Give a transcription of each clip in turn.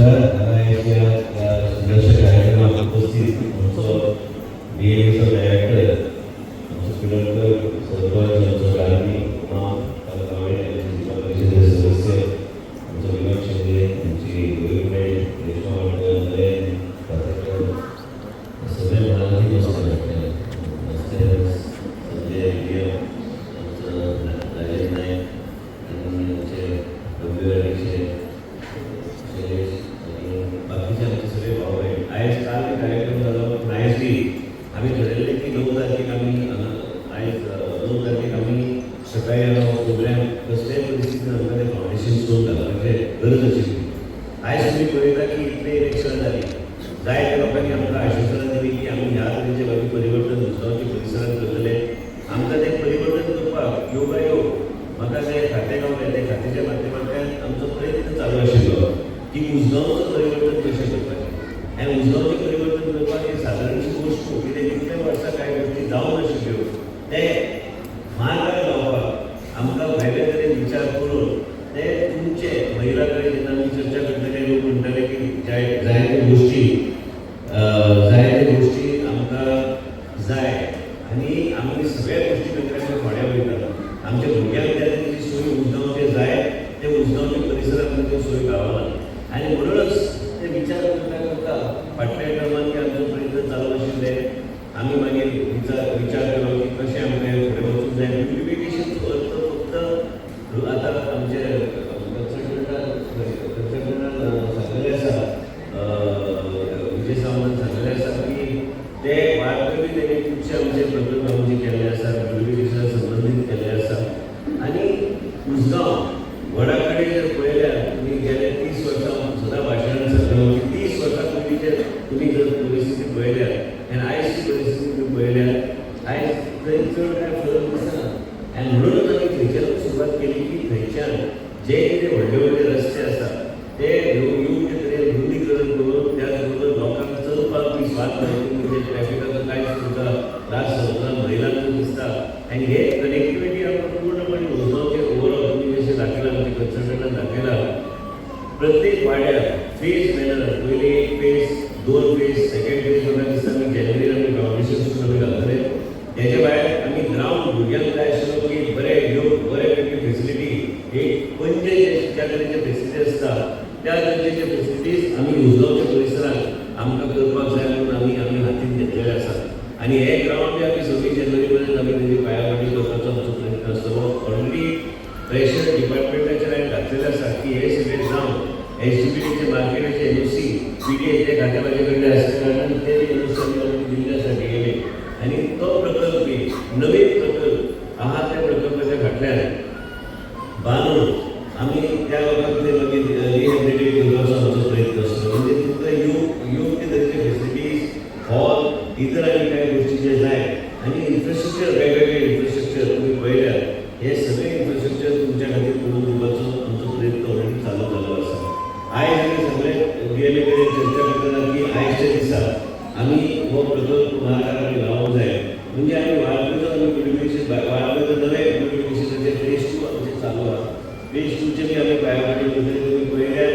नमस्कार. हांगा ह्या ह्या सुंदरशा कार्यक्रमात उपस्थित आमचो डीएमएचो डायरेक्टर, आमचो पिळर्णकर सरपंच, आमचो गांधी माम गावडे, जिल्हा परिषदेचे सदस्य आमचो विनोद शिंदे, आमची गोविंद रेश्मा वाडकर, नरेन पात्रकर, सगळे मराठी. नमस्कार, नमस्ते. संजय विजय, आमचं राजेश नाईक आणि आमचे डब्ल्यू शैलेश आणि बाकीचे आमचे सगळे भाऊ बहीण. आयज काल बी कार्यक्रम जालो, पूण आयज बी आमी ठरयल्लें की 9 तारखेक आमी आयज 9 तारखेक आमी सकाळी हांगा प्रोग्राम कसल्याय परिस्थितीन आमकां तें फावंडेशन स्टोन घालपाचें गरज आशिल्ली. आयज तुमी पळयता की इतलें इलेक्शन जालीं, जायत्या लोकांनी आमकां आश्वासनां दिली की आमी ह्या तरेचें मागीर परिवर्तन उसगांवच्या परिसरांत करतले. आमकां तें परिवर्तन करपाक योगायोग म्हाका जें खातें गावलें, तें खात्याच्या माध्यमांतल्यान आमचो प्रयत्न चालू आशिल्लो की उसगांवचो परिवर्तन कशें करपाचें. आनी उसगांवचें परिवर्तन करपाक ही सादारणशी गोश्ट न्हू. कितें इतले वर्सां कांय गोश्टी जावनाशिल्ल्यो, ते मार्गार लावपाक आमकां वेगळे तरेन विचार करून ते तुमचे महिला कडेन जेन्ना आमी चर्चा करतले, लोक म्हणटाले की जाय जायत्यो गोश्टी, जायत्यो गोश्टी आमकां जाय आनी आमी सगळ्या गोश्टी खातीर आमी फुडें वयता. आमच्या भुरग्यांक ज्या तरेची सोय उसगांवचे जाय, ते उसगांवच्या परिसरांत त्यो सोय गावना. आनी म्हणूनच ते विचार करता करता फाटल्या टर्मान जे आमचो प्रयत्न चालू आशिल्ले, आमी मागीर विचार विचार केलो की कशें आमकां हें फुडें वचूंक जाय. ब्युटिफिकेशनचो अर्थ फक्त आतां आमचे कन्सल्टंटान सांगलेलें आसा, विजय सावंतान सांगलेलें आसा की ते वाळपय बी तेणी खुबशे आमचे प्रकल्प आमचे केल्ले आसा, ब्युटिफिकेशना संबंदीत केल्ले आसा. आनी उसगांव वडा कडेन जर पळयल्यार तुमी, गेले 30 वर्सां हांव सदां भाशणान सांगतालो की 30 वर्सां पयलींचे तुमी जर परिस्थिती पळयल्यार आनी आयजची परिस्थिती तुमी पळयल्यार, आयज थंय चड कांय फरक दिसना. आनी म्हणूनच आमी थंयच्यानूच सुरवात केली की थंयच्यान जे कितें व्हडले व्हडले रस्ते आसा, ते योग्य तरेन रुंदीकरण करून, त्याच बरोबर लोकांक चलपाक बी स्वाद मेळटली, म्हणजे ट्रॅफिकाचो कांयच तुमकां त्रास जावचो ना, महिलांक दिसता. आनी हे कनेक्टिविटी आमकां पूर्णपणे उसगांवचे ओवरऑल तुमी जशें दाखयलां, आमच्या कन्सल्टंटान दाखयलां, प्रत्येक वाड्यार फेज मॅनर, पयली एक फेज, दोन फेज, सेकंड फेज, म्हाका दिसता आमी जानेवारीन आमी फावंडेशन सुद्दां आमी घालतले. तेजे भायर आमी ग्रावंड भुरग्यांक जाय आशिल्लो की बरे योग बरे पैकी फेसिलिटी, एक पणजे जे ज्या तरेचे फेसिलिटी आसता, त्या तरेचे फेसिलिटीज आमी उसगांवच्या परिसरांत आमकां करपाक जाय म्हणून आमी आमी हातीन घेतलेले आसा. आनी हे ग्रावंड बी आमी 26 जानेवारी पर्यंत आमी तेजी पायाभरणी करपाचो आमचो प्रयत्न आसतलो. ऑलरेडी प्रेशर डिपार्टमेंटाचेर हांवें घातलेलें आसा की हे सगळे जावन एसजीपीटीचे मार्केटाचे एनओसी, पीडीए ते खाते म्हाजे कडले आसल्या कारणान ते एनओसी आमी ऑलरेडी दिल्ले आसा डीएमए. आनी तो प्रकल्प बी नवीन प्रकल्प आहा, त्या प्रकल्पाच्या फाटल्यान बांदून आमी त्या लोकांक ते मागीर रिहेबिलिटेट करपाचो आमचो प्रयत्न आसतलो. म्हणजे तुमकां योग्य तरेचे फेसिलिटीज, हॉल, इतर आनी कांय गोश्टी जे जाय आनी इन्फ्रास्ट्रक्चर, वेगवेगळे इन्फ्रास्ट्रक्चर तुमी पळयल्यार, हे सगळे इन्फ्रास्ट्रक्चर तुमच्या खातीर करून दिवपाचो आमचो प्रयत्न ऑलरेडी चालू जाल्लो आसा. आयज आमी सगळे डीएमए कडेन चर्चा करतना की आयच्या दिसा आमी हो प्रकल्प मार्गार आमी लावंक जाय. म्हणजे आमी वाळपयचो आमी ब्युटिफिकेशन, वाळपयचो नवे ब्युटिफिकेशनाचे फेज टू आमचें चालू आसा. फेज टूचे बी आमी पायाभरणी करतले. तुमी पळयल्यार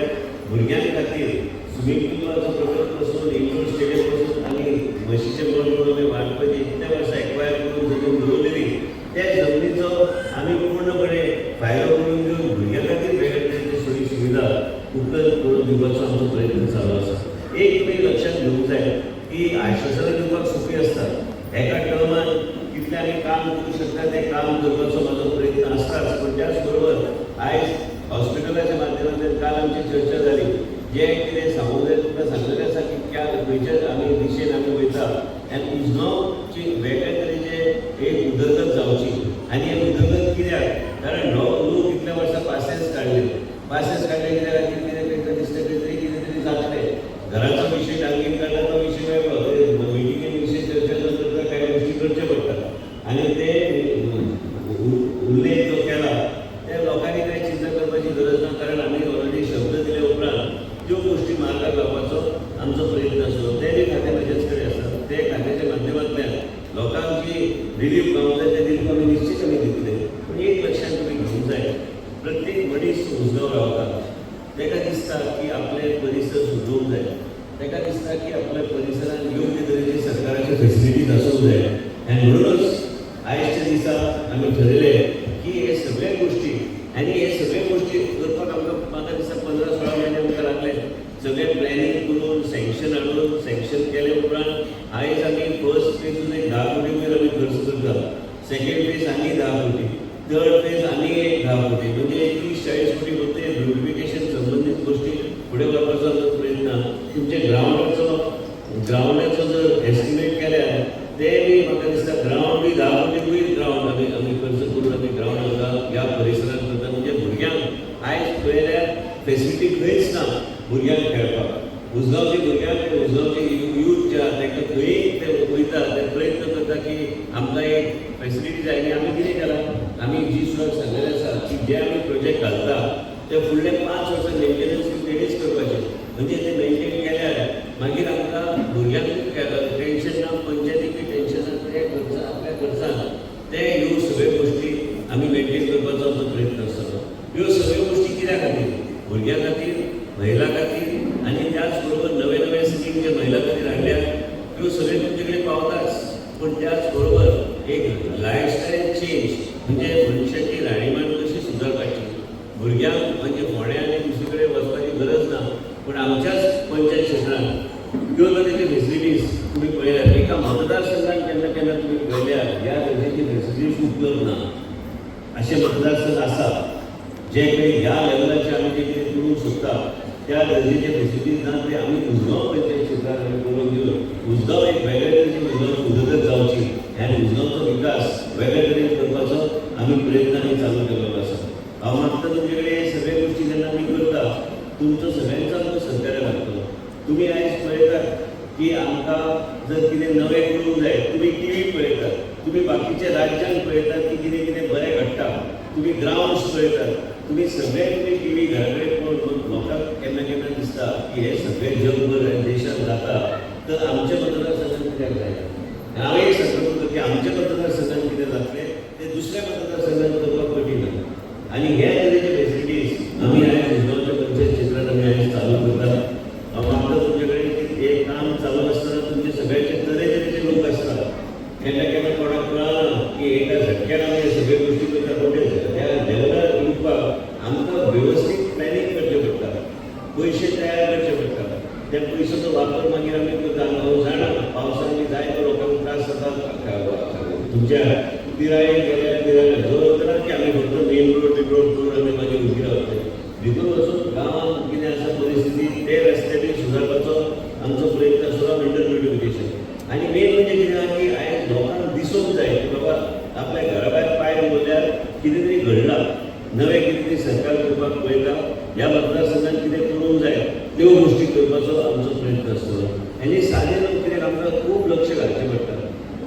भुरग्यां खातीर स्विमींग पुलाचो प्रकल्प पासून, इन्डोर स्टेडियम पासून आनी म्हशीचे मळ म्हणून आमी वाळपय इतल्या वर्सां एक्वायर करून जमीन दवरलेली, त्या जमनीचो आमी पूर्णपणे फायदो करून घेवन भुरग्यां खातीर वेगळे तरेचे सोयी सुविधा उपलब्ध करून दिवपाचो आमचो प्रयत्न चालू आसा. एक तुमी लक्षात घेवंक जाय की आश्वासनां दिवपाक सोंपी आसतात. एका टर्मान कितलें आमी काम करूं शकता, तें काम करपाचो म्हाजो प्रयत्न आसताच. पूण त्याच बरोबर आयज हॉस्पिटलाच्या माध्यमांतल्यान काल आमची चर्चा जाली. जें कितें सांगूंक जाय तुमकां सांगलेलें आसा की त्या खंयच्या आमी दिशेन आमी वयता आनी उसगांवची वेगळे तरेचे एक उदरगत जावची. आनी हे उदरगत कित्याक? कारण लोक इतल्या वर्सां पासियेंस काडले. पासियेंस काडले कित्याक खातीर? कितें तांकां दिसलें खंय तरी कितें तरी जातलें. घराचो विशय डांगीन काडला, तो विशय वेगळो. ते मिटिंगेन विशय चर्चा करता, कांय गोश्टी करच्यो पडटा. आनी ते उल्लेख जो केला, ते लोकांनी कांय चिंता करपाची गरज ना, कारण आमी ऑलरेडी शब्द दिले उपरांत त्यो गोश्टी मार्गाक लावपाचो आमचो प्रयत्न आसलो. ते बी खातें म्हजेच कडेन आसा. ते खात्याच्या माध्यमांतल्यान लोकांक जी रिलीफ गावंक जाय, ते रिलीफ आमी निश्चित दिसता की आपले परिसर सुदरूंक जाय, ताका दिसता की आपल्या परिसरान योग्य तरेची सरकाराचे फेसिलिटीज आसूंक जाय. आनी म्हणूनच आयच्या दिसा आमी ठरयलें की हे सगळे गोश्टी आनी हे सगळे गोश्टी करपाक आमकां, म्हाका दिसता, 15-16 म्हयने आमकां लागले. सगळें प्लॅनिंग करून, सँक्शन हाडून, सँक्शन केले उपरांत आयज आमी फर्स्ट फेजून एक 10 कोटी वयर आमी खर्च करता, सेकंड फेज आनी 10 कोटी, थर्ड फेज आनी एक 10 कोटी, म्हणजे 30-40 कोटी फक्त हे ब्युटिफिकेशन संबंदीत गोश्टी फुडें व्हरपाचो आमचो प्रयत्न. तुमचे ग्रावंडाचो जर एस्टिमेट केल्यार ते बी म्हाका दिसता ग्रावंड बी 10 कोटी वयर ग्रावंड आमी खर्च करून आमी ग्रावंड हांगा ह्या परिसरांत करता. म्हणजे भुरग्यांक आयज पळयल्यार फेसिलिटी खंयच ना भुरग्यांक खेळपाक. उजगांवच्या भुरग्यांक, उजगांवचे यूथ जे आहा, तांकां खंय ते वयता, ते प्रयत्न करता की आमकां एक फेसिलिटी जाय. आनी आमी कितें केलां, आमी जी सुद्दां सांगलेलें आसा की जे आमी प्रोजेक्ट घालता ते फुडले 5 वर्सां मेंटेनन्स तेणीच करपाचें. म्हणजे ते मेंटेन केल्यार मागीर आमकां भुरग्यांक टेन्शन ना, पंचायतीक टेन्शन ना. ते खर्च आपल्या खर्चान ते ह्यो सगळ्यो गोश्टी आमी मेंटेन करपाचो आमचो प्रयत्न आसतलो. ह्यो सगळ्यो गोश्टी कित्या खातीर? भुरग्यां खातीर, महिला खातीर आनी त्याच बरोबर नवे नवे स्कीम जे महिला खातीर हाडल्या, त्यो सगळे तुमचे कडेन पावताच. पूण त्याच बरोबर एक लायफस्टायल चेंज, म्हणजे मनशाची राहणीमान कशी सुदारपाची, भुरग्यांक म्हणजे फोंड्या आनी दुसरे कडेन वचपाची गरज ना, पूण आमच्याच पंचायत क्षेत्रांत त्यो तरेचे फेसिलिटीज तुमी पळयल्यात. एका मतदारसंघात केन्ना केन्ना तुमी पळयल्यार ह्या गरजेची फेसिलिटीज उपलब्ध ना असे मतदारसंघ आसा, जे काही ह्या लेवलाचे आमी जे कितें करूंक सोदता त्या गरजेचे फेसिलिटीज ना, ते आमी उजगांव पंचायत क्षेत्रात आमी करून दिवन उजगांव एक वेगळे तरेची उजगांवची उदरगत जावची आनी उजगांवचो विकास वेगळे तरेन करपाचो आमी प्रयत्न आमी चालू केल्लो आसा. हांव मागता तुमचे कडेन, हे सगळे गोश्टी जेन्ना आमी करता, तुमचो सगळ्यांचो आमकां सहकार्य लागतलो. तुमी आयज पळयतात की आमकां जर कितें नवें करूंक जाय, तुमी टिवी पळयतात, तुमी बाकीच्या राज्यांत पळयतात की कितें कितें बरें घडटा, तुमी ग्रावंड्स पळयतात, तुमी सगळे तुमी टिवी घरा कडेन पळोवन लोकांक केन्ना केन्ना दिसता की हे सगळे जगभर देशांत जाता तर आमच्या मतदारसंघात कित्याक जायना? हांव एक सांगता तुमकां की आमच्या मतदारसंघात कितें जातलें तें दुसऱ्या मतदारसंघात करपाक कठीण आहा. आनी हे तरेचे फेसिलिटीज आमी आयज उजगांवच्या पंचायत क्षेत्रांत आमी आयज चालू करतात. हांव मागता तुमचे कडेन की हे काम चालू आसतना तुमचे सगळ्याचे तरेतरेचे लोक आसतात. केन्ना केन्ना कोणाक कळना की एका झटक्यान आमी हे सगळे गोश्टी करता, पण ते त्या लेवलार येवपाक आमकां वेवस्थीत प्लॅनिंग करचें पडटा, पयशे तयार करचे पडटा, त्या पयशाचो वापर मागीर आमी करता. हांव जाणा, पावसान बी जायतो लोकांक त्रास जाता. तुमच्या पिरायेन गेल्यार पिरायेन जो ना की आमी फक्त मेन रोड बी रोड करून आमी मागीर उबी रावतले. भितर वचून गांवांत कितें आसा परिस्थिती, ते रस्ते बी सुदारपाचो आमचो प्रयत्न आसतलो. मेंटल ब्युटिफिकेशन आनी मेन म्हणजे कितें आहा की आयज लोकांक दिसूंक जाय की बाबा आपल्या घरा भायर पांय दवरल्यार कितें तरी घडलां नवें, कितें तरी सरकार करपाक पळयता, ह्या मतदारसंघात कितें करूंक जाय, त्यो गोश्टी करपाचो आमचो प्रयत्न आसतलो. आनी सादे लोक कित्याक आमकां खूब लक्ष घालचें पडटा,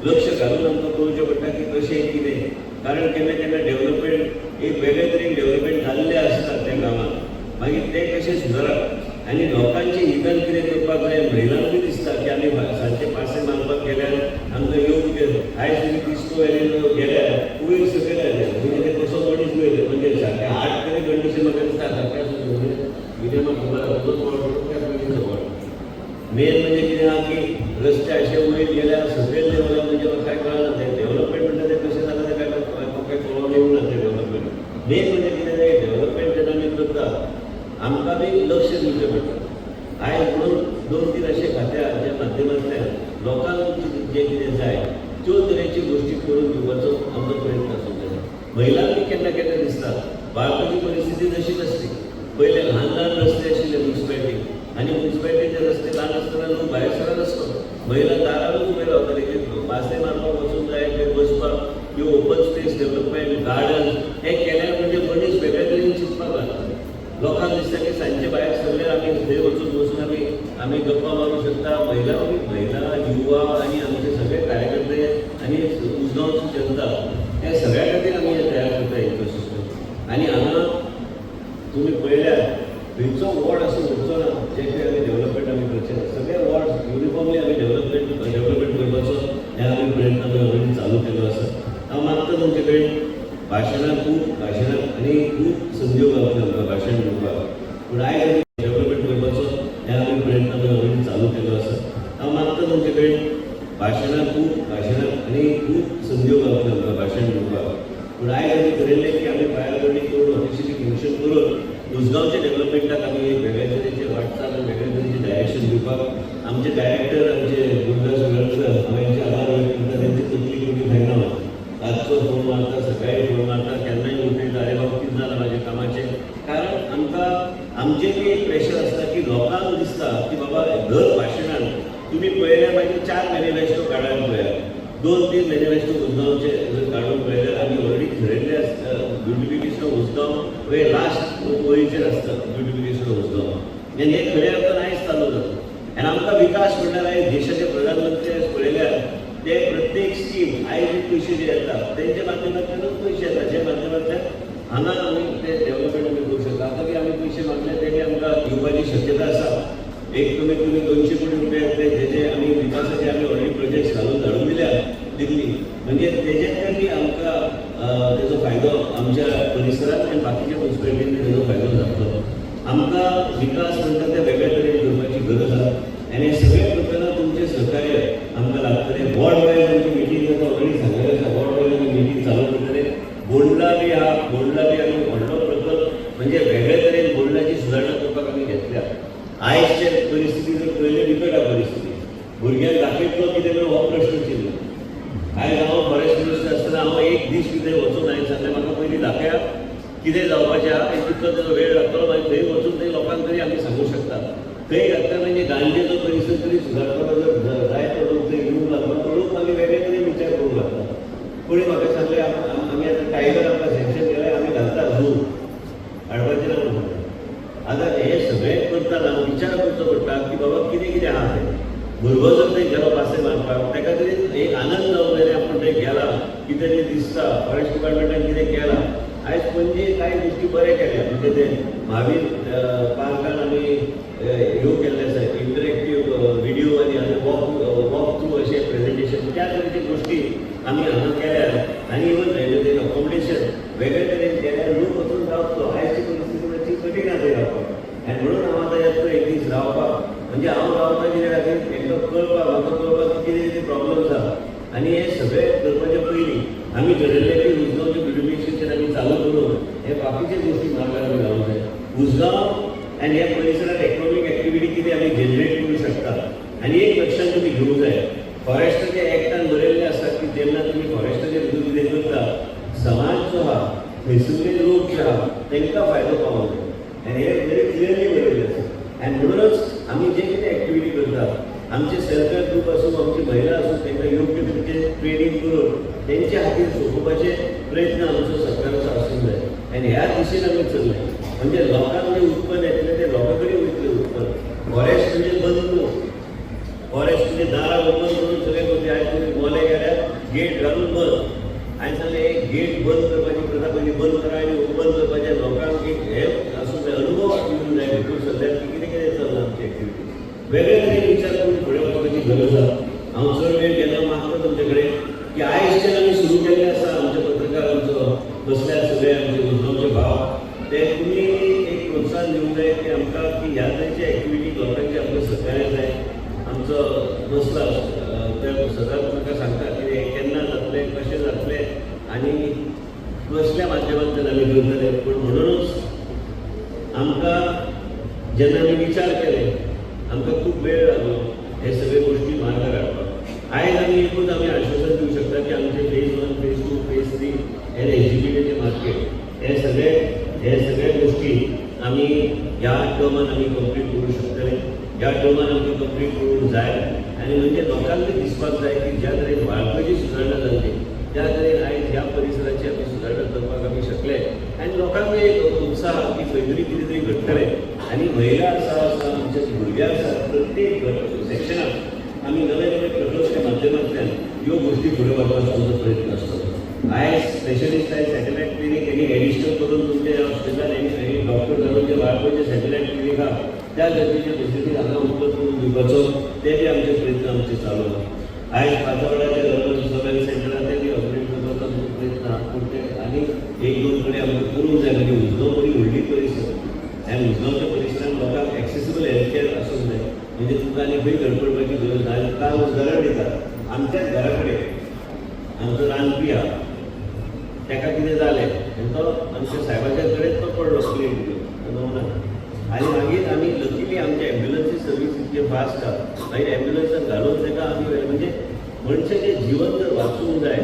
लक्ष घालून आमकां पळोवचें पडटा की कशें कितें. कारण केन्ना केन्ना डेव्हलपमेंट एक वेगळे तरेन डेव्हलपमेंट जाल्लें आसता त्या गांवांत, मागीर तें कशें सुदारप आनी लोकांचे हितान कितें करपाक जाय. महिलांकूय दिसता की आमी सांजचे पासय मारपाक गेल्यार आमकां योग्य. आयज तुमी तिस्को व्हॅलीन गेल्यार वयर सकयल आयले, म्हणजे ते कसो मनीस वयले, म्हणजे सारकें आठ तरी कंडिशन म्हाका दिसता सारकें आसूं. म्हणजे कितें म्हाका खबर आसा, तुजोच वॉर्ड, त्या पयलींचो वॉर्ड. मेन म्हणजे कितें आहा की रस्ते अशे वयर गेल्यार सकयल देंवल्यार, म्हणजे म्हाका कांय कळना तें डेव्हलपमेंट म्हणटा तें कशें जालां तें काय म्हाका कांय कळोन येवंक ना तें डेव्हलपमेंट. मेन म्हणजे कितें, तें डेव्हलपमेंट जेन्ना आमी करता, आमकां बी लक्ष दिवचें पडटा. आयज म्हणून दोन तीन अशे खाते आहा ज्या माध्यमांतल्यान लोकांक जें कितें जाय त्यो तरेची गोश्टी करून दिवपाचो आमचो प्रयत्न आसूंक जाय. महिलांक बी केन्ना केन्ना दिसता, बाळकाची परिस्थिती तशीच आसली. पयले ल्हान ल्हान रस्ते आशिल्ले मुन्सिपालिटी आनी मुन्सिपालिटीचे रस्ते ल्हान आसतना लोक भायर सरनासलो. महिला दारारूच उबे रावताले की पासय मारपाक वचूंक जाय, थंय बसपाक. ह्यो ओपन स्पेस डेव्हलपमेंट, गार्डन हे केल्यार म्हणजे मनीस वेगळे तरेन चिंतपाक लागता. लोकांक दिसता की सांजचे भायर सरल्यार आमी थंय वचून बसून आमी गप्पा मारूंक शकता. महिला महिला, युवा आनी आमचे सगळे कार्यकर्ते आनी उजगांवची जनता, हे सगळ्या खातीर आमी हे तयार करता इकोसिस्टम. आनी हांगा तुमी पळयल्यार खंयचो वॉर्ड असो उरचो ना जे खंय आमी डेव्हलपमेंट आमी करचे ना. सगळे वॉर्ड युनिफॉर्मली आमी डेव्हलपमेंट करपाचो हे आमी प्रयत्न आमी ऑलरेडी चालू केल्लो आसा. हांव मागता तुमचे कडेन, भाशणां खूब भाशणां आनी खूब संद्यो गावतल्यो आमकां भाशण दिवपाक, पूण आयज आमी भाशणां, खूब भाशणां आनी खूब संद्यो गावतल्यो आमकां भाशण दिवपाक. पूण आयज आमी थरयल्लें की आमी पायाभरणी करून ऑफिशियली फंक्शन करून उसगांवच्या डेव्हलपमेंटाक आमी एक वेगळे तरेचे वाटचाल आनी वेगळे तरेचे डायरेक्शन दिवपाक आमचे डायरेक्टर, आमचे गुरुदास वेळकर, हांव हेंचे आभार व्यक्त करता. तेंची तकली कोणी खायना. रातचो फोन मारता, सकाळी फोन मारता, केन्नाय उठयता, "अरे बाबा, कितें जालां म्हाजें कामाचें?" कारण आमकां आमचें बी एक प्रेशर आसता की लोकांक दिसता की बाबा, दर भाशणान तुमी पळयल्यार मागीर चार मॅनिफेस्टो काडून पळयात, दोन तीन मॅनिफेस्टो उसगांवचे जर काडून पळयल्यार आमी ऑलरेडी ठरयल्ले आसता. ब्युटिफिकेशन ऑफ उसगांव हे लास्ट वळीचेर आसता. ब्युटिफिकेशन ऑफ उसगांव आनी हे खऱ्या अर्थान आयज चालू जाता. आनी आमकां विकास म्हणल्यार आयज देशाचे प्रधानमंत्री आयज पळयल्यार ते प्रत्येक स्कीम आयज जे पयशे जे येता तेंच्या माध्यमांतल्यानूच पयशे येता, जे माध्यमांतल्यान हांगा आमी ते डेव्हलपमेंट आमी करूं शकता. आतां बी आमी पयशे मागले, ते बी आमकां दिवपाची शक्यता आसा. एक कमीत कमी 200 कोटी रुपया येतले, जेचे आमी विकासाचे आमी ऑलरेडी प्रोजेक्ट्स घालून धाडून दिल्या दिल्ली. म्हणजे तेज्यातल्यान बी आमकां तेजो फायदो आमच्या परिसरात आनी बाकीच्या मुन्सिपालिटींनी तेजो फायदो जातलो. आमकां विकास म्हणटा ते वेगळे तरेन करपाची गरज आसा आनी हें सगळें करतना तुमचें सहकार्य आमकां लागतलें. वॉर्ड वायज आमची मिटींग जाता, ऑलरेडी सांगलेलें आसा. वॉर्ड वायज आमी मिटींग चालू करतले. बोंडला बी आहा, बोंडला बी आमी व्हडलो प्रकल्प म्हणजे वेगळे तरेन बोंडलाची सुदारणा करपाक आमी घेतल्या. आयजचे परिस्थिती जर पळयली, बिकट आहा परिस्थिती. भुरग्यांक दाखयतलो कितें म्हणून हो प्रश्न चिन्ह. आयज हांव फॉरेस्ट मिनिस्टर आसतना हांव एक दीस कितें वचून हांवें सांगलें, म्हाका पयलीं दाखयात कितें जावपाचें आहा आनी कितलो तेजो वेळ लागतलो. मागीर थंय वचून थंय लोकांक तरी आमी सांगूं शकता. थंय घातल्या म्हणजे गांजेचो परिसर तरी सुदारतलो. जर जाय तो लोक थंय येवंक लागलो, तो लोक मागीर वेगळे तरेन विचार करूंक लागता. कोणी म्हाका सांगलें, आमी आतां टायगर आमकां सँक्शन केलें, आमी घालता झू, हाडपाचें ना म्हणून सांगलें. आतां हे सगळें करतना विचार करचो पडटा की बाबा, कितें कितें आहा तें. भुरगो जर थंय गेलो पासय मारपाक, ताका तरी एक आनंद जावंक जाय, आपूण थंय गेला, कितें तरी दिसता, फॉरेस्ट डिपार्टमेंटान कितें केलां. आयज पणजे कांय गोश्टी बऱ्यो केल्या, म्हणजे ते महावीर पार्कान आमी ह्यो केल्ले आसा, इंटरेक्टीव व्हिडियो आनी वॉक थ्रू अशें प्रेझेंटेशन. त्या तरेच्यो गोश्टी आमी हांगा केल्यात आनी इवन ते अकोमोडेशन वेगळे तरेन केल्यार लोक वचून रावतलो. आयची परिस्थिती मातशी कठीण आसा थंय रावपाक आनी म्हणून हांव आतां येतलो एक दीस रावपाक. म्हणजे हांव रावता कित्या खातीर, एकदां कळपाक, म्हाका कळपाक की कितें कितें प्रॉब्लम्स आहा. आनी हे सगळे करपाचे पयलीं आमी ठरयल्लें की उसगांवचें ब्युटिफिकेशन आमी चालू करून हे बाकीचे गोश्टी मार्गार आमी घालूंक जाय. उसगांव आनी ह्या परिसरात इकॉनॉमीक एक्टिविटी कितें आमी जनरेट करूं शकता. आनी एक लक्षात तुमी घेवंक जाय, फॉरेस्टाच्या एक्टान बरयल्लें आसा की जेन्ना तुमी फॉरेस्टाच्या भितर कितें करता, समाज जो आहा, थंयसरले लोक जे आहा, तांकां फायदो पावोंक जाय. आनी हे व्हेरी क्लियरली बरयल्लें आसा. आनी म्हणूनच आमी जे कितें एक्टिविटी करता, आमचे सेल्फ हेल्प ग्रूप आसूं, आमची महिला आसूं, तांकां योग्य तरेचे ट्रेनींग करून तेंच्या हातीन सोंपोवपाचे प्रयत्न आमचो सरकाराचो आसूंक जाय. आनी ह्या दिशेन आमी चल्ले म्हणजे लोकांक जें उत्पन्न येतलें, तें लोकां कडेन वयतलें उत्पन्न. फॉरेस्ट म्हणजे बंद न्हू. फॉरेस्ट म्हणजे दारां ओपन करून सगळे गोष्टी. आयज तुमी मोले गेल्यार गेट घालून बंद. हांवें सांगलें, एक गेट बंद करपाची प्रथा पयलीं बंद करा आनी ओपन करपाचें. लोकांक एक हे आसूंक जाय, अनुभव दिवंक जाय भितर सरल्यार की कितें कितें चल्लां आमची एक्टिविटी. वेगळे तरेन विचार करून फुडें वचपाची गरज आसा. हांव चड वेळ घेना. मागता तुमचे कडेन की आयजच्यान आमी सुरू केल्लें आसा. आमचे पत्रकार आमचो बसल्यात सगळे, आमचे उसगांवचे भाव, ते तुमी एक प्रोत्साहन दिवंक जाय की आमकां की ह्या तरेच्या एक्टिविटीक लोकांचे आमकां सहकार्य जाय. आमचो बसला ते सदांच म्हाका सांगता की हें केन्ना जातलें, कशें जातलें आनी कसल्या माध्यमांतल्यान आमी करतले. पूण म्हणूनच आमकां जेन्ना आमी विचार केले, आमकां खूब वेळ लागलो हे सगळे गोश्टी मार्गार हाडपाक. आयज आमी एकूच आमी आश्वासन दिवं शकता की आमचे phase 1, phase 2, phase 3 हे एसजीपीटीचे मार्केट, हे सगळे गोश्टी आमी ह्या टर्मान आमी कंप्लीट करूं शकतले. ह्या टर्मान आमकां कंप्लीट करूंक जाय. आनी म्हणजे लोकांक दिसपाक जाय की ज्या तरेन वाळपयची सुदारणा जाल्ली, त्या तरेन आयज ह्या परिसराची आमी सुदारणा करपाक आमी शकले. आनी लोकांक एक उत्साह की खंय तरी कितें तरी घडटलें. आनी महिला आसा आसा आमचे भुरगे आसा, प्रत्येक सेक्शनाक आमी नवे नवे प्रकल्पाच्या माध्यमांतल्यान ह्यो गोश्टी फुडें व्हरपाचो आमचो प्रयत्न आसतलो. आयज स्पेशलिस्ट आयज सॅटेलायट क्लिनीक हेणी एडिशनल करून तुमच्या हॉस्पिटलान हेणी डॉक्टर घालून जे वाळपयचे सॅटेलायट क्लिनीक आहा, त्या गरजेचे फेसिलिटीज हांगा उपलब्ध करून दिवपाचो ते बी आमचे प्रयत्न आमचे चालू आहा. आयज पाचावाड्याचे अर्बन सब हेल्थ सेंटर आहा, ते बी ऑपरेट करपाचो आमचो प्रयत्न आहा. पूण ते आनी एक दोन कडेन आमकां करूंक जाय. म्हणजे उसगांव बरी व्हडली परिसर आनी उसगांवच्या परिसरान लोकांक एक्सेसिबल हेल्थ केअर आसूंक जाय. म्हणजे तुमकां आनी खंय धडपडपाची गरज ना. आनी काल उदाहरण दिता. आमच्याच घरा कडेन आमचो रांदपी आहा, ताका कितें जालें आनी तो आमच्या सायबाच्या कडेन तो पडलो प्लेट घेवन नवना. आनी मागीर आमी लकीली आमच्या एम्ब्युलन्सची सर्वीस इतकी फास्ट आहा, मागीर एम्ब्युलन्सान घालून ताका आमी व्हेलें. म्हणजे मनशाचें जिवन जर वाचूंक जाय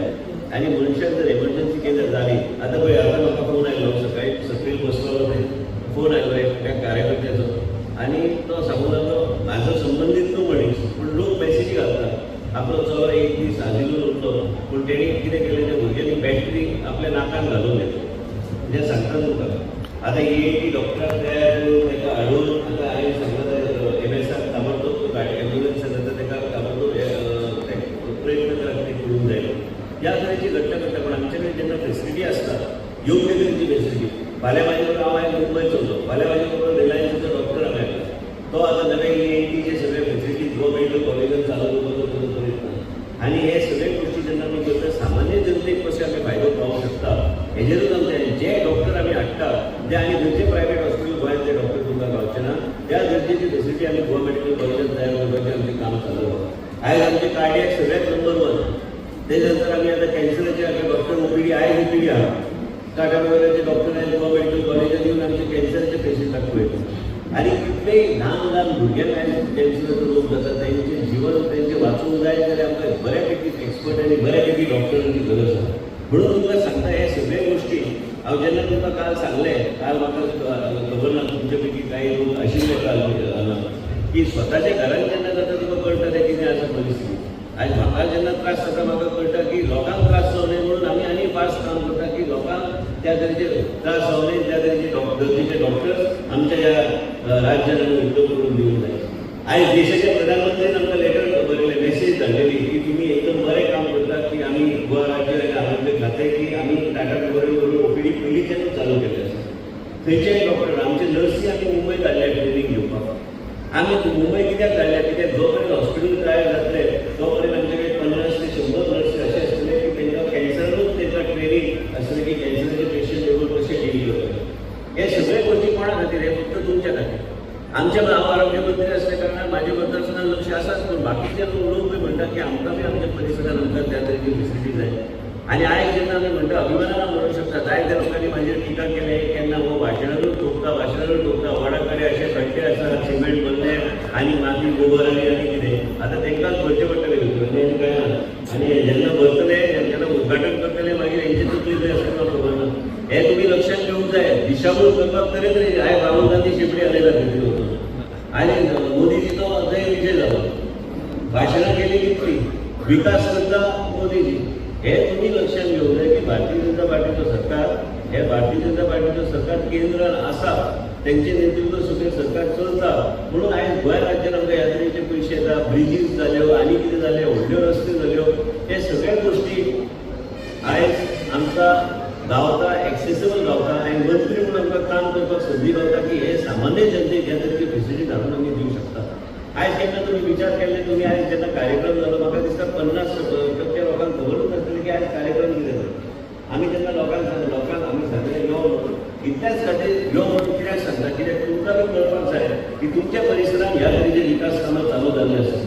आनी मनशाक जर एमर्जन्सी केन्ना जाली, आतां पळय, आतां म्हाका फोन आयलो, सकाळी सकयल बसलेलो थंय फोन आयलो एका कार्यकर्त्याचो आनी तो सांगूंक लागलो, म्हाजो संबंदीत न्हू मनीस, पूण लोक मॅसेजी घालता, आपलो चलो एक दीस आजिलून उरलो, पूण तेणी कितें केलें, त्या भुरग्यांनी बॅटरी आपल्या नाकान घालून घेतली. म्हणजे सांगता तुमकां, आतां ईएनटी डॉक्टराक तयार करून ताका हाडून आतां हांवें सांगलां एमएसाक, ताबडतोब गाडी एम्ब्युलन्सान येता, ताका ताबडतोब प्रयत्न करा ते करूंक जाय. ह्या तरेची घटना घडटा, पूण आमचे कडेन जेन्ना फेसिलिटी आसता, योग्य तरेची फेसिलिटी. फाल्यां म्हाजे बरोबर हांव आयज मुंबय चल्लो, फाल्यां म्हाजे बरोबर रिलायन्साचो डॉक्टर हांगा येता, तो आतां नवे ईएनटीचे सगळे फेसिलिटीज गोवा मेडिकल कॉलेजान चालू करपाचो ताजो प्रयत्न. आनी हे सगळे गोश्टी जेन्ना आमी करता, सामान्य जनतेक कशें आमी फायदो पावोवंक शकता हेजेरूच आमचे जे डॉक्टर आमी हाडटा ते आनी खंयचे प्रायवेट हॉस्पिटल गोंयांत ते डॉक्टर तुमकां गावचे ना, त्या गरजेची फेसिलिटी आमी गोवा मेडिकल कॉलेजान तयार करपाचें आमचें काम चालू आसा. आयज आमचे कार्डियक सगळ्यात नंबर वन. तेच्या नंतर आमी आतां कॅन्सराचे आमचे डॉक्टर ओपीडी, आयज ओपीडी आहा. टाटा मेमोरियलचे डॉक्टर आयज गोवा मेडिकल कॉलेजात येवन आमचे कॅन्सराचे पेशंटाक पळयता. आनी कितलेय ल्हान ल्हान भुरग्यांक आयज कॅन्सराचो रोग जाता, तेंचें जीवन तेंचें वाचूंक जाय जाल्यार आमकां बऱ्यापैकी एक्सपर्ट आनी बऱ्यापैकी डॉक्टरांची गरज आसा. म्हणून तुमकां सांगता, हे सगळे गोश्टी हांव जेन्ना तुमकां काल सांगलें, काल म्हाका खबर ना तुमचे पैकी कांय लोक आशिल्ले काल हांगा, की स्वताच्या घरान जेन्ना जाता तुका कळटा तें कितें आसा परिस्थिती. आयज म्हाका जेन्ना त्रास जाता म्हाका कळटा की लोकांक त्रास जावं नये म्हणून आमी आनी फास्ट काम करता की लोकांक त्या तरेचे त्रास जावं नये, त्या तरेचे गरजेचे डॉक्टर्स आमच्या ह्या राज्यान आमी उपलब्ध करून दिवंक जाय. आयज देशाचे प्रधानमंत्रीन आमकां लेटर बरयलें, मेसेज धाडलेली की तुमी एकदम बरें काम करता, की आमी गोवा राज्य आनी आरोग्य खातें की आमी टाटा मेमोरियल करून ओपीडी पयलींच्यानूच चालू केल्लें आसा. थंयचे डॉक्टर, आमचे नर्सी आमी मुंबय धाडल्या ट्रेनींग घेवपाक. आमी मुंबय कित्याक धाडल्या? कित्याक जो पर्यंत हॉस्पिटल तयार जातले तो पर्यंत आमचे कडेन 50 ते 100 नर्सी अशे आसतले की तांकां कॅन्सरानूच तांकां ट्रेनींग आसतलें की कॅन्सराचे पेशंट बरोबर कशे डील करतले. हे सगळे गोश्टी कोणा खातीर? हे फक्त तुमच्या खातीर. आमच्या हांव आरोग्य मंत्री असल्या कारणान म्हाजे मतदारसंघात लक्ष आसाच, पूण बाकीचे लोक बी म्हणटात की आमकां बी आमच्या परिसरात आमकां त्या तरेची फेसिलिटी जाय. आनी आयज जेन्ना आमी म्हणटा, अभिमानान म्हणूंक शकता, जायत्या लोकांनी म्हाजेर टिका केले केन्ना, हो भाशणानूच ठोकता, भाशणानूच ठोकता, वडा कडेन अशे खड्डे आसा, सिमेंट भरले आनी मागीर गोबर आनी आनी कितें. आतां तांकांच भरचें पडटलें भितर आनी कांय ना. आनी जेन्ना भरतले, जेन्ना उद्घाटन करतले, मागीर हेंची तकली खंय आसा म्हाका खबर ना. हे तुमी लक्षात घेवंक जाय. दिशाभूल करपाक तरेतरेचे. आयज राहुल गांधी शेपडी हालयला थंय वचून आनी मोदीजी तो थंय विजय जालो. भाशणां केली कितली, विकास करता मोदीजी. हे तुम्ही लक्षात घेवंक जाय की भारतीय जनता पार्टीचो सरकार, हे भारतीय जनता पार्टीचो सरकार केंद्रान आसा, तेंचे नेतृत्व सगळें सरकार चलता, म्हणून आयज गोंय राज्यान आमकां ह्या तरेचे पयशे येता. ब्रिजीस जाल्यो आनी कितें जालें, व्हडल्यो रस्ते जाल्यो, हे सगळ्या गोश्टी आयज आमकां गावता, एक्सेसेबल गावता. आनी मंत्री म्हणून आमकां काम करपाक संदी गावता की हे सामान्य जनतेक ह्या तरेची फेसिलिटी हाडून आमी दिवंक शकता. आयज केन्ना तुमी विचार केल्ले तुमी? आयज जेन्ना कार्यक्रम जालो, म्हाका दिसता 50% लोकांक खबरूच नासतलें की आयज कार्यक्रम कितें जालो. आमी जेन्ना लोकांक सांगता, लोकांक आमी सांगलें यो म्हणून, इतल्याच खातीर यो म्हणून कित्याक सांगता, कित्याक तुमकां बी कळपाक जाय की तुमच्या परिसरांत ह्या तरेचे विकास कामां चालू जाल्ली आसा,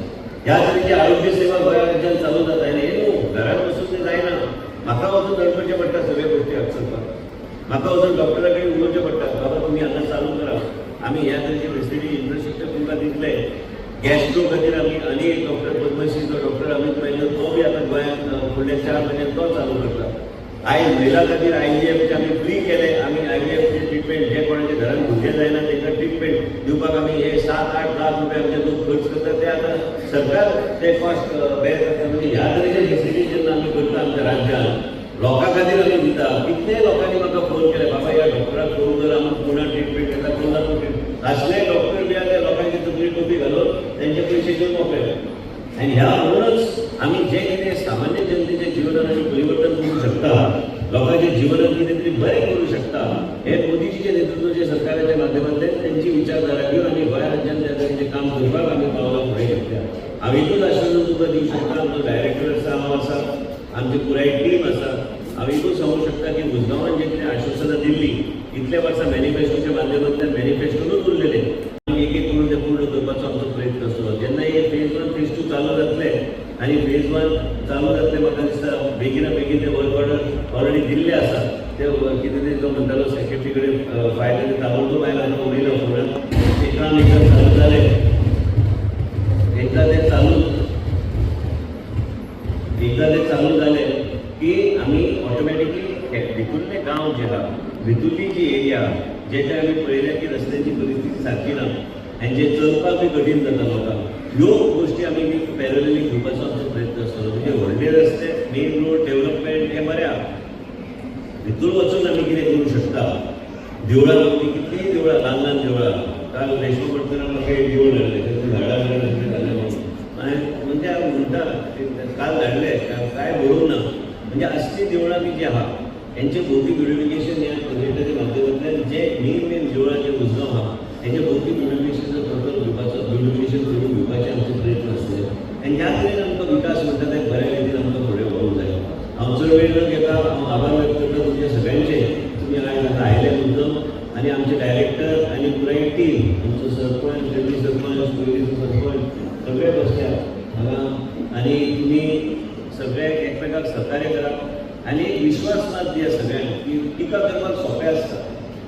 ह्या तरेची आरोग्य सेवा गोंया राज्यान चालू जाता. आनी हे न्हू, घरात बसून ते जायना. म्हाका वचून दडपडचें पडटा सगळ्यो गोश्टी करपाक. म्हाका वचून डॉक्टरा कडेन उलोवचें पडटा, बाबा तुमी हांगा चालू करा, आमी ह्या तरेची फेसिलिटी इन्फ्रास्ट्रक्चर तुमकां दितले. गॅस्ट्रो खातीर आमी आनी एक डॉक्टर, पद्मश्रीचो डॉक्टर अमित मेहता, तो बी आतां गोंयांत फुडल्या 4 म्हयन्यात तो चालू करता. आयज महिला खातीर आयव्हीएफचे आमी फ्री केले. आमी आयव्हीएफचे ट्रिटमेंट, जे कोणाच्या घरान भुरगे जायना तांकां ट्रिटमेंट दिवपाक आमी हे 7-8 लाख रुपया आमचे लोक खर्च करतात, ते आतां सरकार ते कॉस्ट बेर करता. म्हणजे ह्या तरेचे फेसिलिटी जेन्ना आमी करता आमच्या राज्यात, लोकां खातीर आमी दिता. कितले लोकांनी म्हाका फोन केले, बाबा ह्या डॉक्टराक फोन कर, आमी पुणा ट्रिटमेंट घेता, कोल्हापूर ट्रिटमेंट. असले डॉक्टर बी आहा ते लोकांची तकली टोपी घालून त्यांचे पयशे घेवन मोकळे. आनी ह्या म्हणूनच आमी जे कितें सामान्य जनतेच्या जिवनात आमी परिवर्तन करूंक शकता, लोकांच्या जिवनात कितें तरी बरें करूंक शकता, हे मोदीजीच्या नेतृत्वाच्या सरकाराच्या माध्यमांतल्यान त्यांची विचारधारा घेवन आमी गोंय राज्यान त्या तरेचें काम करपाक आमी पावलां फुडें घेतल्या. हांव एकूच आश्वासन तुमकां दिवंक शकता, आमचो डायरेक्टर आसा, हांव आसा, आमची पुराय टीम आसा. हांव एकूच सांगूंक शकता की मुजगांवान जें कितें आश्वासनां दिल्लीं इतल्या वर्सां मॅनिफेस्टोच्या माध्यमांतल्यान, मॅनिफेस्टोनूच उरलेले, आमी एक एक करून ते पूर्ण करपाचो आमचो प्रयत्न आसतलो. जेन्ना हे फेज वन, फेज टू चालू जातले आनी फेज फेज वन चालू जातलें. म्हाका दिसता बेगिना बेगीन ते वर्क ऑर्डर ऑलरेडी दिल्ले आसा. ते कितें तरी तो म्हणटालो, सेक्रेटरी कडेन फायल ताबडतोब आयला आनी उलयलो फोनार. ते काम एकदां चालू जालें, एकदां ते चालू जालें की आमी ऑटोमॅटिकली भितुरले गांव जे आहा, भितुरली जी एरिया जेचे आमी पळयल्या की रस्त्याची परिस्थिती सारकी ना आनी जे चलपाक बी कठीण जाता लोकांक, ह्यो गोश्टी आमी बी पॅरलली घेवपाचो आमचो प्रयत्न आसतलो. म्हणजे व्हडले रस्ते, मेन रोड डेव्हलपमेंट हें बरें आहा, भितूर वचून आमी कितें करूं शकता. देवळां भोंवती कितलींय देवळां, ल्हान ल्हान देवळां. काल रेश्मा पडटना म्हाका एक देवूळ धाडलें, थंय झाडां बिडां सगळें घालें म्हणून. हांवें म्हणजे हांव म्हणटा, काल धाडलें, काय बरोवंक ना. म्हणजे असलीं देवळां बी जी आहा, हेंचे भोवती ब्युटिफिकेशन ह्या प्रोजेक्टाच्या माध्यमांतल्यान, जे मेन मेन देवळां जे उसगांव आहा, हेजे भोवती ब्युटिफिकेशनचो प्रकल्प घेवपाचो, ब्युटिफिकेशन करून घेवपाचे आमचे प्रयत्न आसतले. आनी ह्या तरेन आमकां विकास म्हणटा ते बऱ्या रितीन आमकां फुडें व्हरूंक जाय. हांव चड वेळ न घेता हांव आभार व्यक्त करता तुमच्या सगळ्यांचे, तुमी आयज हांगा आयले मुद्दम. आनी आमचे डायरेक्टर आनी पुराय टीम, आमचो सरपंच, डेप्युटी सरपंच, पयलींचो सरपंच, सगळे बसल्या हांगा. आनी तुमी सगळे एकमेकाक सहकार्य करात आनी एक विश्वास मात दिया सगळ्यांक की टिका करपाक सोंपें आसता.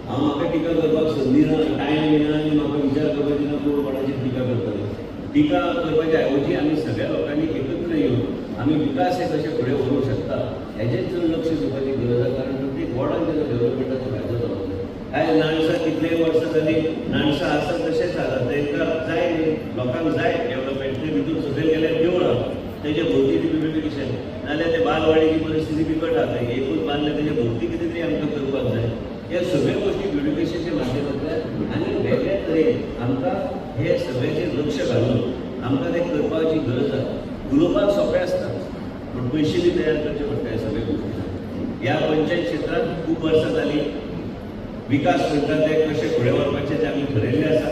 हांव म्हाका टिका करपाक संदी ना, टायम ना आनी म्हाका विचार करपाची ना कोण कोणाची टिका करतले. टिका करपाच्या ऐवजी आमी सगळ्या लोकांनी एकत्र येवन आमी विकास हे कशे फुडें व्हरूंक शकता हेजेर चड लक्ष दिवपाची गरज आसा, कारण प्रत्येक वॉर्डान तेजो डेव्हलपमेंटाचो फायदो जावंक जाय. आयज नाणसा कितलेय वर्सां जालीं, नाणसा आसा तशेंच आसा. तांकां जाय न्ही, लोकांक जाय डेव्हलपमेंट. ते भितूर सकयल गेल्यार देवळां आहा, तेजे भोवती ती ब्युटिफिकेशन, नाजाल्यार ते बालवाडीची परिस्थिती बिकट आसा. एकूच बांदलें, तेजे भोवती कितें तरी आमकां करपाक जाय. ह्या सगळ्या गोश्टी ब्युटिफिकेशनच्या माध्यमांतल्यान आनी वेगळ्या तरेन आमकां हे सगळ्याचेर लक्ष घालून आमकां तें करपाची गरज आसा. उलोवपाक सोंपें आसता, पूण पयशे बी तयार करचे पडटा ह्या सगळ्या गोश्टी. ह्या पंचायत क्षेत्रांत खूब वर्सां जालीं, विकास म्हणटा ते कशे फुडें व्हरपाचे ते आमी ठरयल्ले आसा.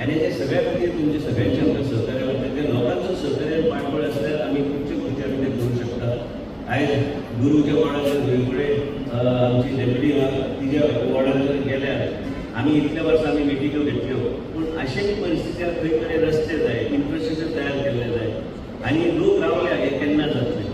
आनी ते सगळ्या खातीर तुमचे सगळ्यांचे आमकां सहकार्य लागता. ते लोकांचो सहकार्य पाठबळ आसल्यार आमी खुबश्यो गोश्टी आमी ते करूं शकता. आयज गुरूच्या वॉर्डाच्या धुवे आमची डेप्युटी आहा, तिच्या वॉर्डान जर गेल्यार आमी इतल्या वर्सां आमी मिटिंग्यो घेतल्यो, पूण अशें बी परिस्थिती आहा, खंय कडेन रस्ते जाय, इन्फ्रास्ट्रक्चर तयार केल्लें जाय. आनी लोक रावल्या, हें केन्ना जातलें?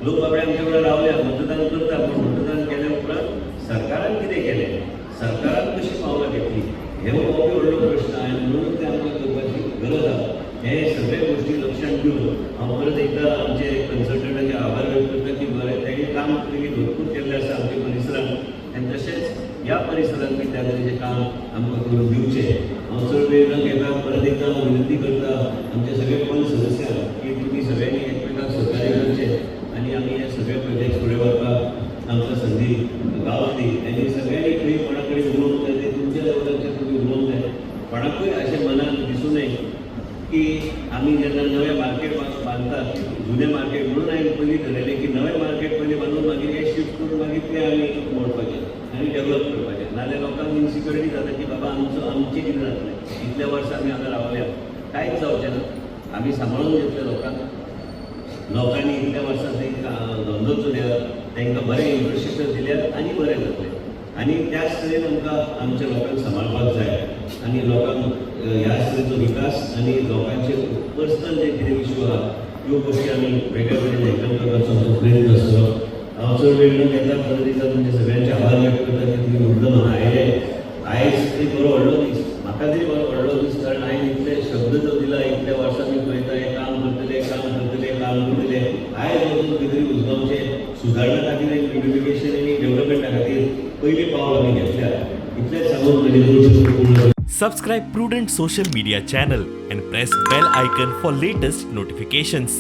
लोक बाबडे आमच्या कडेन रावल्या, मतदान करता, पूण मतदान केल्या उपरांत सरकारान कितें केलें, सरकारान कशी पावलां घेतली, हे हो बी व्हडलो प्रश्न आनी म्हणून ते आमकां करपाची गरज आहा. हे सगळे गोश्टी लक्षात घेवन हांव परत एकदां आमचे कन्सल्टंटाचे आभार व्यक्त करता की बरें तेणी काम पयलीं भरपूर केल्लें आसा आमच्या परिसरांत आनी तशेंच ह्या परिसरांत बी त्या तरेचें काम आमकां करून दिवचें. हांव चड वेळ न घेता परत एकदां हांव विनंती करता आमचे सगळे पंच सदस्यांक की तुमी सगळ्यांनी एकमेकांक सहकार्य करचें आनी आमी हे सगळे प्रोजेक्ट फुडें व्हरपाक आमकां संदी गावतली. आनी सगळ्यांनी खंय कोणा कडेन उलोवंक जाय ते तुमच्या लेवलाचेर तुमी उलोवंक जाय. कोणाकूय अशें मनात दिसूं नये की आमी जेन्ना नवें मार्केट बांदतात, जुनें मार्केट, म्हणून हांवें पयलीं ठरयलें की नवें मार्केट पयलीं बांदून मागीर हें शिफ्ट करून मागीर तें आमी मोडपाचें आनी डेवलप करपाचें. नाजाल्यार लोकांक इन्सिक्युरिटी जाता की बाबा आमचो आमचें कितें जातलें, इतल्या वर्सां आमी हांगा रावल्या, कांयच जावचें ना. आमी सांबाळून घेतले लोकांक. लोकांनी इतल्या वर्सां तांकां धंदो चलया, तांकां बरें इन्फ्रास्ट्रक्चर दिल्यार आनी बरें जातलें. आनी त्याच तरेन आमकां आमच्या लोकांक सांबाळपाक जाय आनी लोकांक ह्याच तरेचो विकास आनी लोकांचे पर्सनल जे कितें इशू आहा, त्यो गोश्टी आमी वेगळ्या तरेन हँडल करपाचो आमचो प्रयत्न आसतलो. हांव चड वेळ न घेता परत एकदां तुमचे सगळ्यांचे आभार व्यक्त करता की तुमी मुद्दम हांगा आयले. आयज एक बरो व्हडलो दीस, म्हाका तरी बरो व्हडलो दीस, कारण हांवें इतले शब्द जो दिला, इतल्या वर्सां मी पळयता, हें काम करतले, काम करतले, काम करतले. आयज वचून खंय तरी उसगांवचे सुदारणा खातीर आनी ब्युटिफिकेशन आनी डेव्हलपमेंटा खातीर पयलीं पावल आमी घेतल्या. इतलेंच सांगून म्हजे दोन शब्द पूर्ण करता. Subscribe Prudent Social Media channel and press bell icon for latest notifications.